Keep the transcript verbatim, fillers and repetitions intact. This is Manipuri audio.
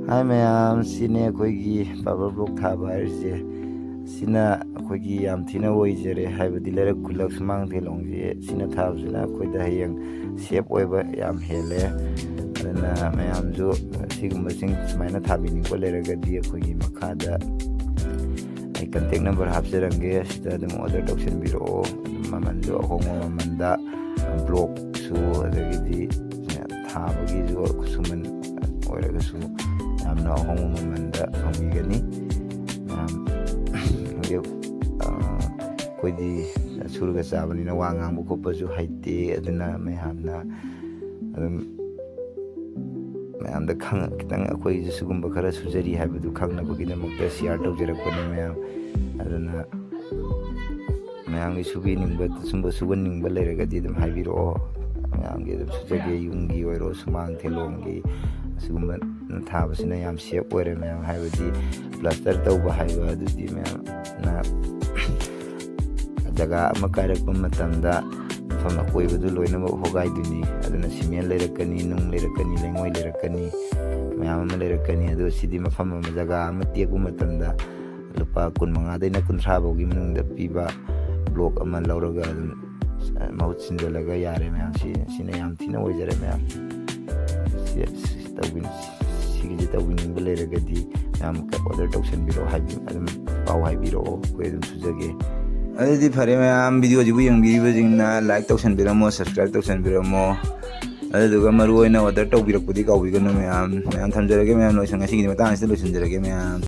ꯍꯥꯏ ꯃꯌꯥꯝ, ꯁꯤꯅꯦ ꯑꯩꯈꯣꯏꯒꯤ ꯄꯥꯕꯔ ꯕ꯭ꯂꯣꯛ ꯊꯥꯕ ꯍꯥꯏꯔꯤꯁꯦ꯫ ꯁꯤꯅ ꯑꯩꯈꯣꯏꯒꯤ ꯌꯥꯝ ꯊꯤꯅ ꯑꯣꯏꯖꯔꯦ, ꯍꯥꯏꯕꯗꯤ ꯂꯩꯔꯛ ꯈꯨꯜꯂꯛ ꯁꯨꯃꯥꯡ ꯊꯦꯂꯣꯡꯁꯦ ꯁꯤꯅ ꯊꯥꯕꯁꯤꯅ ꯑꯩꯈꯣꯏꯗ ꯍꯌꯦꯡ ꯁꯦꯞ ꯑꯣꯏꯕ ꯌꯥꯝ ꯍꯦꯜꯂꯦ꯫ ꯑꯗꯨꯅ ꯃꯌꯥꯝꯁꯨ ꯁꯤꯒꯨꯝꯕꯁꯤꯡ ꯁꯨꯃꯥꯏꯅ ꯊꯥꯕꯤꯅꯤꯡꯕ ꯂꯩꯔꯒꯗꯤ ꯑꯩꯈꯣꯏꯒꯤ ꯃꯈꯥꯗ ꯑꯩ ꯀꯟꯇꯦꯛ ꯅꯝꯕꯔ ꯍꯥꯞꯆꯔꯝꯒꯦ, ꯁꯤꯗ ꯑꯗꯨꯝ ꯑꯣꯔꯗꯔ ꯇꯧꯁꯤꯟꯕꯤꯔꯛꯑꯣ꯫ ꯑꯗꯨꯝ ꯃꯃꯜꯁꯨ ꯑꯍꯣꯡꯕ ꯃꯃꯜꯗ, ꯕ꯭ꯂꯣꯛꯁꯨ, ꯑꯗꯒꯤꯗꯤ ꯊꯥꯕꯒꯤꯁꯨ ꯈꯨꯠꯁꯨꯃꯟ ꯑꯣꯏꯔꯒꯁꯨ ꯌꯥꯝꯅ ꯑꯍꯣꯡꯕ ꯃꯃꯜꯗ ꯐꯪꯕꯤꯒꯅꯤ꯫ ꯃꯌꯥꯝ, ꯍꯧꯖꯤꯛ, ꯑ, ꯑꯩꯈꯣꯏꯗꯤ ꯁꯨꯔꯒ ꯆꯥꯕꯅꯤꯅ ꯋꯥ ꯉꯥꯡꯕ ꯈꯣꯠꯄꯁꯨ ꯍꯩꯇꯦ, ꯑꯗꯨꯅ ꯃꯌꯥꯝꯅ ꯑꯗꯨꯝ ꯃꯌꯥꯝꯗ ꯈꯪ-, ꯈꯤꯇꯪ ꯑꯩꯈꯣꯏꯁꯨ ꯁꯤꯒꯨꯝꯕ ꯈꯔ ꯁꯨꯖꯔꯤ ꯍꯥꯏꯕꯗꯨ ꯈꯪꯅꯕꯒꯤꯗꯃꯛꯇ ꯁꯤꯌꯥꯔ ꯇꯧꯖꯔꯛꯄꯅꯤ ꯃꯌꯥꯝ꯫ ꯑꯗꯨꯅ ꯃꯌꯥꯝꯒꯤ ꯁꯨꯕꯤꯅꯤꯡꯕ, ꯁꯨꯝꯕ ꯁꯨꯍꯟꯅꯤꯡꯕ ꯂꯩꯔꯒꯗꯤ ꯑꯗꯨꯝ ꯍꯥꯏꯕꯤꯔꯛꯑꯣ꯫ ꯃꯌꯥꯝꯒꯤ ꯑꯗꯨꯝ ꯁꯨꯖꯒꯦ, ꯌꯨꯝꯒꯤ ꯑꯣꯏꯔꯣ, ꯁꯨꯃꯥꯡ ꯊꯦꯂꯣꯡꯒꯤ, ꯑꯁꯤꯒꯨꯝꯕ ꯊꯥꯕꯁꯤꯅ ꯌꯥꯝ ꯁꯦꯞ ꯑꯣꯏꯔꯦ ꯃꯌꯥꯝ꯫ ꯍꯥꯏꯕꯗꯤ ꯄ꯭ꯂꯥꯁꯇꯔ ꯇꯧꯕ ꯍꯥꯏꯕ ꯑꯗꯨꯗꯤ ꯃꯌꯥꯝꯅ ꯖꯒꯥ ꯑꯃ ꯀꯥꯏꯔꯛꯄ ꯃꯇꯝꯗ ꯃꯐꯝ ꯑꯀꯣꯏꯕꯗꯨ ꯂꯣꯏꯅꯃꯛ ꯍꯣꯒꯥꯏꯗꯣꯏꯅꯤ꯫ ꯑꯗꯨꯅ ꯁꯤꯃꯦꯟ ꯂꯩꯔꯛꯀꯅꯤ, ꯅꯨꯡ ꯂꯩꯔꯛꯀꯅꯤ, ꯂꯩꯉꯣꯏ ꯂꯩꯔꯛꯀꯅꯤ, ꯃꯌꯥꯝ ꯑꯃ ꯂꯩꯔꯛꯀꯅꯤ꯫ ꯑꯗꯨ ꯁꯤꯗꯤ ꯃꯐꯝ ꯑꯃ, ꯖꯒꯥ ꯑꯃ ꯇꯦꯛꯄ ꯃꯇꯝꯗ ꯂꯨꯄꯥ ꯀꯨꯟ ꯃꯉꯥꯗꯩꯅ ꯀꯨꯟꯊ꯭ꯔꯥ ꯐꯥꯎꯒꯤ ꯃꯅꯨꯡꯗ ꯄꯤꯕ ꯕ꯭ꯂꯣꯛ ꯑꯃ ꯂꯧꯔꯒ ꯑꯗꯨꯝ, ꯑ, ꯃꯍꯨꯠ ꯁꯤꯟꯖꯜꯂꯒ ꯌꯥꯔꯦ ꯃꯌꯥꯝ꯫ ꯁꯤ, ꯁꯤꯅ ꯌꯥꯝ ꯊꯤꯅ ꯑꯣꯏꯖꯔꯦ ꯃꯌꯥꯝ꯫ ꯁꯤ, ꯁꯤ ꯇꯧꯕꯤ-, ꯁꯤꯒꯤꯁꯦ ꯇꯧꯕꯤꯅꯤꯡꯕ ꯂꯩꯔꯒꯗꯤ ꯃꯌꯥꯝ ꯑꯣꯔꯗꯔ ꯇꯧꯁꯟꯕꯤꯔꯛꯑꯣ, ꯍꯥꯏꯕꯤ-, ꯑꯗꯨꯝ ꯄꯥꯎ ꯍꯥꯏꯕꯤꯔꯛꯑꯣ, ꯑꯩꯈꯣꯏ ꯑꯗꯨꯝ ꯁꯨꯖꯒꯦ꯫ ꯑꯗꯨꯗꯤ ꯐꯔꯦ ꯃꯌꯥꯝ, ꯚꯤꯗꯤꯑꯣꯁꯤꯕꯨ ꯌꯦꯡꯕꯤꯔꯤꯕꯁꯤꯡꯅ ꯂꯥꯏꯛ ꯇꯧꯁꯟꯕꯤꯔꯝꯃꯣ, ꯁꯕꯁꯀ꯭ꯔꯥꯏꯕ ꯇꯧꯁꯟꯕꯤꯔꯝꯃꯣ꯫ ꯑꯗꯨꯗꯨꯒ ꯃꯔꯨ ꯑꯣꯏꯅ ꯑꯣꯔꯗꯔ ꯇꯧꯕꯤꯔꯛꯄꯗꯤ ꯀꯥꯎꯕꯤꯒꯅꯨ ꯃꯌꯥꯝ꯫ ꯃꯌꯥꯝ ꯊꯝꯖꯔꯒꯦ ꯃꯌꯥꯝ, ꯂꯣꯏꯁꯟ-, ꯉꯁꯤꯒꯤꯗꯤ ꯃꯇꯥꯡ ꯑꯁꯤꯗ ꯂꯣꯏꯁꯤꯟꯖꯔꯒꯦ ꯃꯌꯥꯝ꯫